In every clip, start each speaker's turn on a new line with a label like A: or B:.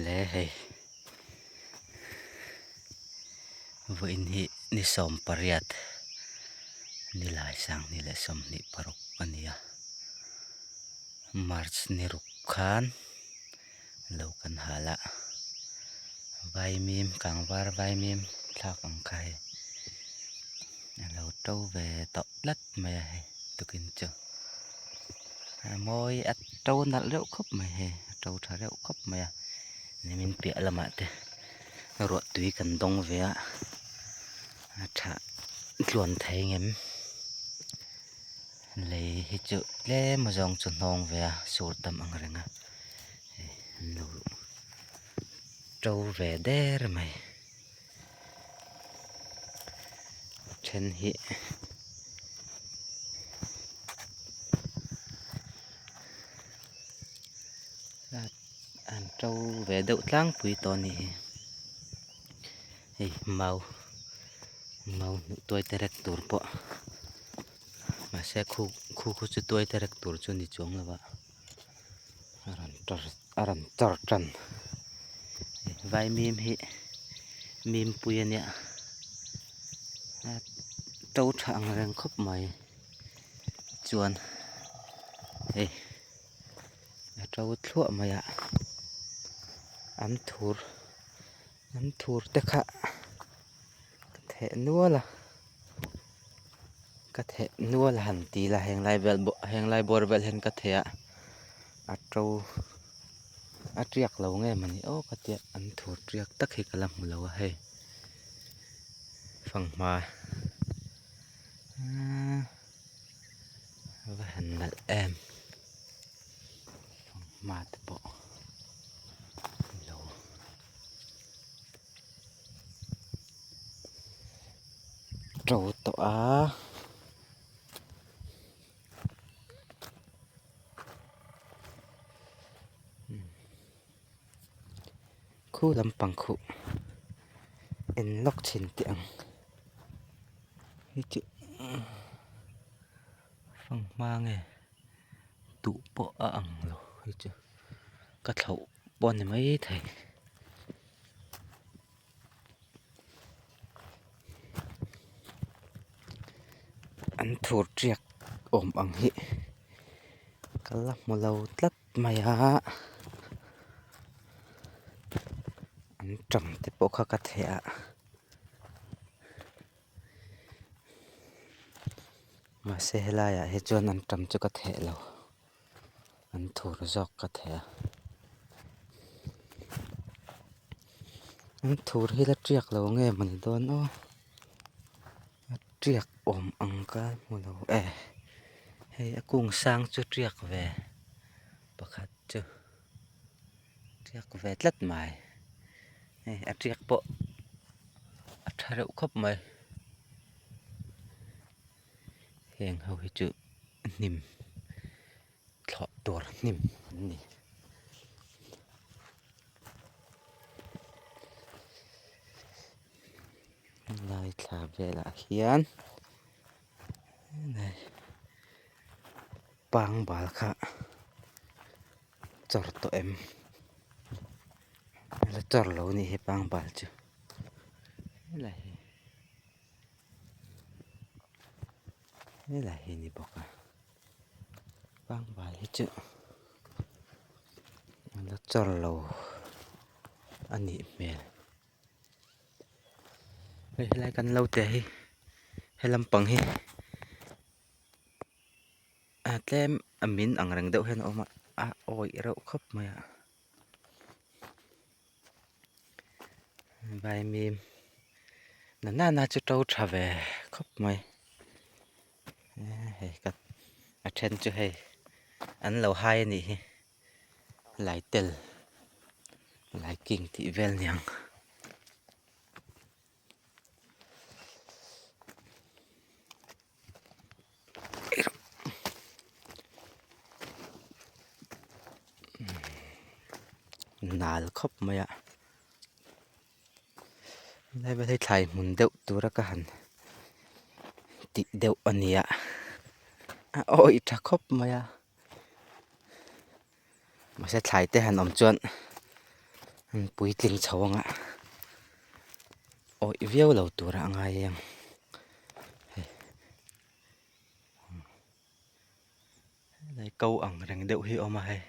A: Le hei vawiin hi ni 18 ni lai sang ni leh 26 a ni a march ni ruk khan lo kan hal a vaimim kangvar vaimim thlak ang kha hei a lo to ve tawh tlat mai a hei tukin chu a mawi a to nalh reuh khawp mai hei a to tha reuh khawp mai a nimin piah lamah te ruah tui kan dawng ve a a tha tluan thei ngem. Lei hi chu tlem a zawng chu hnawng ve a sur tam ang reng a hei an lo to ve der mai then hi an to ve deuh tlangpui tawh a ni hi hei mau. Mau hnuh tuai te rek tur pawh mahse khu khu khu chu tuai te rek tur chu ni chuang lo a a rawn tar a rawn tar tan vaimim hi mim pui a nia a to tha ang reng khawp mai chuan hei a to thluah mai a an thur an thur te kha. Ka theh nual a ka theh nual a han ti ila heng lai vel heng lai bawr vel hian ka theh a a to a tiak lo nge mawni aw ka tia an thur tiak tak hi ka la hmu lo a hei fanghma va han nalh em fanghma te pawh lo. To tawh a khu lampang khuh en lawk chhin teh ang hi chu fanghma nge. Tuh pawh a ang lo hei chu ka thlauh pawh a ni maithei. An thur tiak awm ang hi ka la hmu lo tlat mai a an tam te pawh kha ka theh a. Mahse helaiah hi chuan an tam chu ka theh lo an thur zawk ka theh a an thur hi la tiak lo nge mawni dawn aw a tiak awm ang ka hmu lo e hei a kung sang chu tiak ve pakhat chu tiak ve tlat mai hei a tiak pawh a tha reuh khawp mai. Heng ho hi chu hnim thlawh tur hnim an ni. Helai thla velah hian pangbal kha chawr tawh em la chawr lo a nih hi pangbal chu helai hi. Helai hi ni bawk a pangbal hi chu a la chawr lo a nih hmel hei helai kan lo teh hi he lampang hi a tlem a min ang reng deuh hian a awm a a awih reuh khawp mai a. Vaimim na nana chu to tha ve khawp mai hei ka a then chu hei an lo hai a nih hi laitel laiking tih vel niang. Nal khawp mai a helai vel hi thlai hmun deuh tura ka han tih deuh a ni a a awih tha khawp mai a mahse thlai te han awm chuan an puitling chho ang a awih viau lo tura a ngai ang hei helai ko ang reng deuh hi a awm a hei.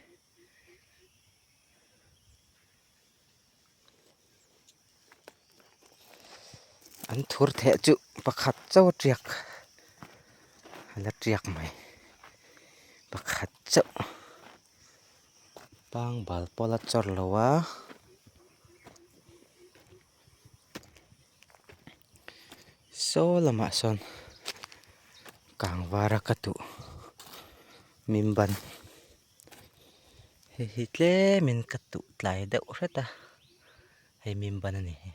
A: An thur theh chu pakhat chauh a tiak a la tiak mai pakhat chauh pangbal pawh la chawr lo a saw lamah sawn kang var a ka duh min ban. Hei hi tlemin ka tuh tlai deuh hret a hei mim ban a ni hi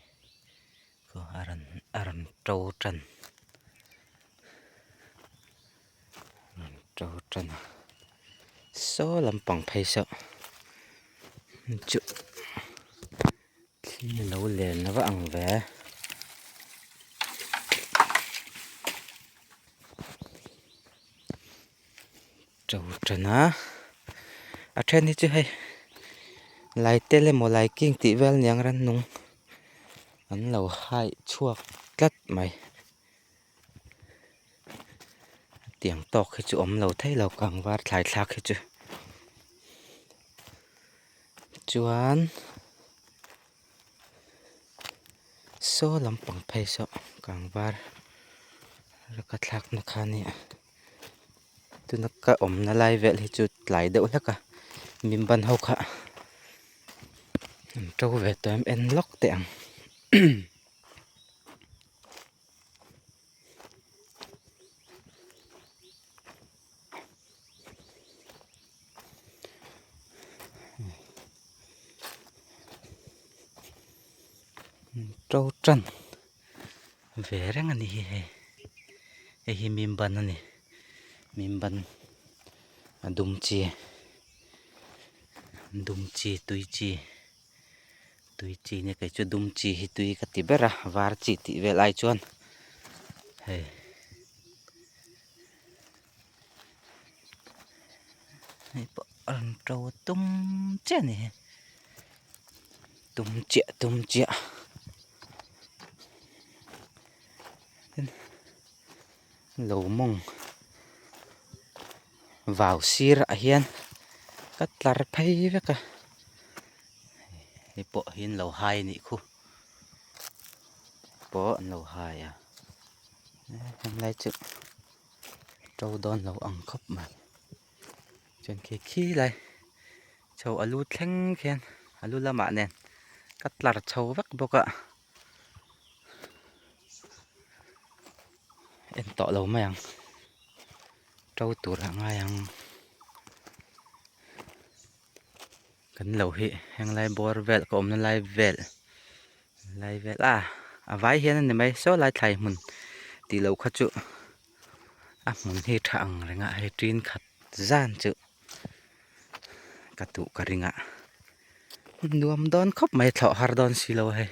A: a rawn a rawn to tan a rawn to tan a saw lampang phei saw chu thli lo len va ang ve. To tan a a then hi chu hei laitel emaw laiking tih vel aniang rannung an lo hai chhuak tlat mai tiang tawk hi chu awm lo thei lo kangvar thlai thlak hi chu chuan saw lampang phei saw kangvar ka thlakna kha a nia. Tuna ka awmna lai vel hi chu tlai deuh hlek a min ban ho kha an to ve tawh em en lawk teh ang. To tan ve reng a ni hi hei hei hi mim ban a ni mim ban a dum chi dum chi tui chi tui chi nia kei chu dum chi hi tui ka ti ber a var chi tih vel ai chuan hei. Hei pawh a rawn to tum chiah a ni hi tum chiah tum chiah lo mawng vau sirah hian ka tlar phei vek a hei pawh hi an lo hai a nih khu pawh an lo hai a helai chu to dawn lo ang khawp mai chuan khi khi lai chho a lu thleng khian a lu lamah nen ka tlar chho vek bawk a en tawh lo mai ang to tur a ngai ang kan lo hi henglai bawr vel ka awmna lai vel lai vel a a vai hian a ni mai saw lai thlai hmun tih loh kha chu a hmun hi tha ang reng a hei tin khat zan chu ka duh ka ring a nuam dawn khawp mai thlawh har dawn si lo a hei.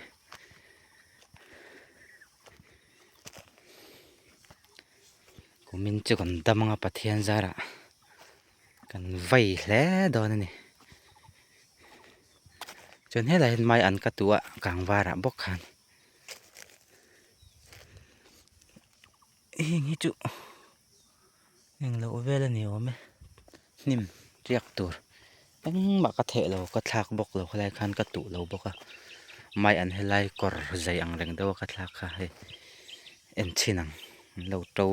A: Kumin chu kan dam anga Pathian zarah kan vei hle dawn a ni. Chuan helaiah hian mai an ka tu a kang varah bawk khan heng hi chu englo vel a ni awm e hnim tiak tur engmah ka theh lo ka thlak bawk lo helai khan ka tuh lo bawk a mai an helai kawr zai ang reng deuh a ka thlak kha hei en chhin ang an lo to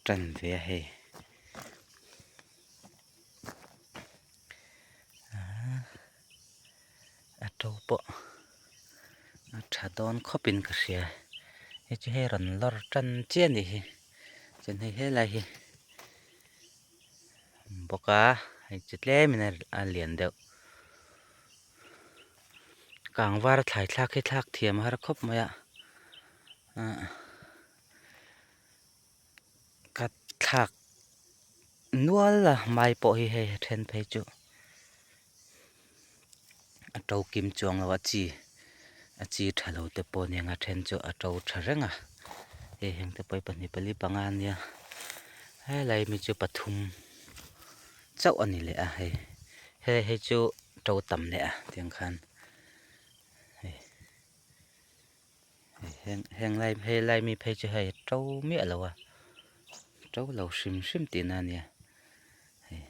A: tan ve a hei. A to pawh a tha dawn khawp in ka hria hei chu hei rawn lawr tan chiah a nih hi chuan hei helai hi awm bawk a hei chu tlem in a lian deuh kang var thlai thlak hi thlak thiam a har khawp mai a ah. Ka thlak nual a mai pawh hi hei a then phei chu a to kim chuang lo a chi a chi tha lo te pawh aniang a then chu a to tha reng a hei heng te pawh hi pahnih pali panga ania helai mi chu pathum chauh a ni leh a hei hei hei chu to tam leh a tiang khan hei. Heng lai hei lai mi phei chu hei a to miah lo a to lo hrim hrim tihna a nia hei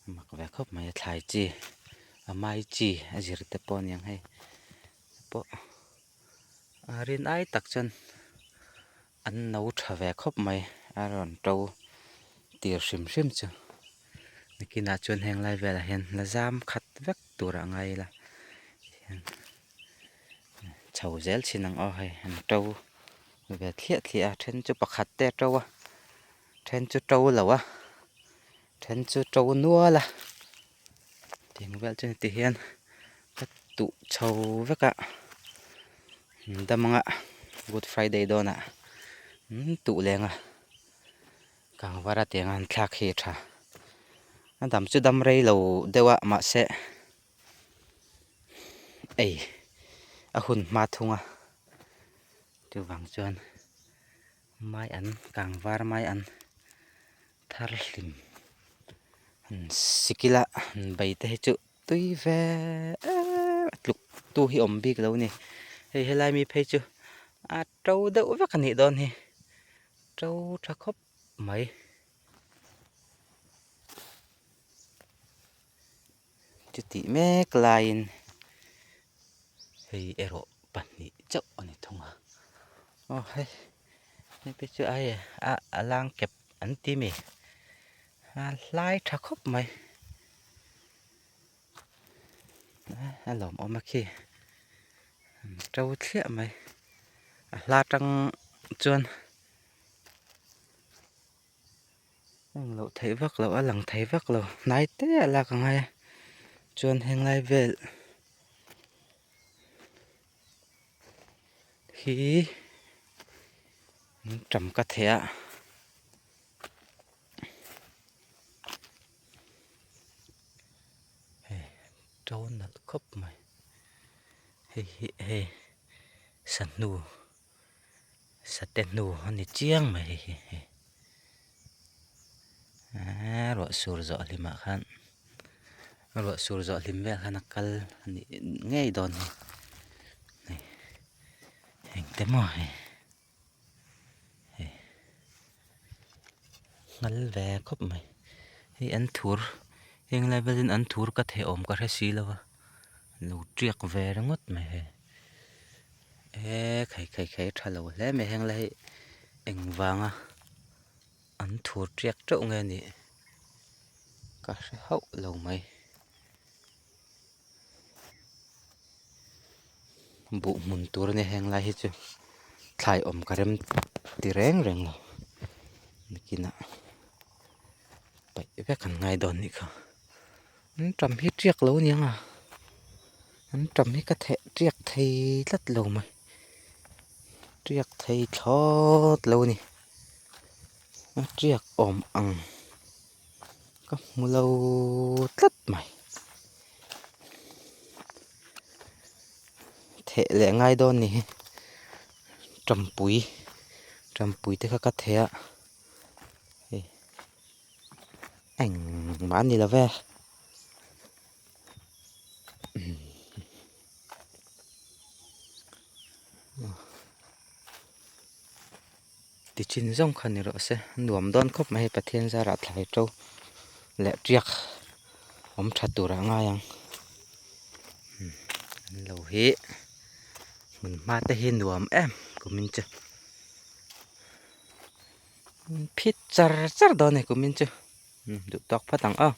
A: a mak ve khawp mai a thlai chi a mai chi a zir te pawh a niang hei pawh a rin ai tak chuan an no tha ve khawp mai a rawn to tir hrim hrim chu nakinah chuan heng lai velah hian la zam khat vek tur a ngai ila tihian. Chho zel chin ang aw hei an to ve thliah thliah a then chu pakhat te a to a then chu to lo a then chu to nual a tiang vel chu ti hian ka tuh chho vek a dam anga good friday dawnah tuh leng a kangvar a tiang a an thlak hi a tha a dam chu dam rei lo deuh a mahse. Ei a hun hma thung a chuvang chuan mai an kang var mai an thar hlim han sikila han bei te hi chu tui ve em a tluk tu hi awm bik lo a ni hei helai mi phei chu a to deuh vek a nih dawn hi to tha khawp mai. Chutih mek laiin hei erawh pahnih chauh a ni thung a aw hei hei te chu ai a a lang kep an ti mi a hlai tha khawp mai a lawmawm a khi an to thliah mai a hla tang chuan. Eng loh theih vak loh a lang thei vak lo hnai te a lak a ngai a chuan henglai vel hi an tam ka theh a hei to nalh khawp mai hei hi hei sahnu. Sate hnu a ni chiang mai hei hi hei eee ruah. Ruah sur zawh hlimah khan ruah sur zawh hlim vel khan a kal a nih ngei dawn hi hei engte maw hei hei nghal ve khawp mai hei an thur heng lai velin an thur ka theh awm ka hre si lo va lo tiak ve ringawt mai hei eee khai khai khai tha lo hle mai heng lai hi engvanga. An thur tiak teuh nge nih ka hre hauh lo mai. Buh hmun tur a nia heng lai hi chu thlai awm ka rem ti reng reng lo nakinah paih vek an ngai dawn nih kha an tam hi tiak lo aniang a an tam hi ka theh tiak thei tlat lo mai tiak thei thlawt lo a ni. A tiak awm ang ka hmu lo tlat mai theh leh ngai dawn ni hi tampui tampui te kha ka theh a hei engmah a ni lo ve. Ti chin zawng kha ni rawh se nuam dawn khawp mai hei Pathian zarah thlai to leh tiak awm tha tur ah ngai ang an lo hi hmun hma te hi nuam em kumin chu phit char char dawn a ni kumin chu duh tawk phawt ang aw.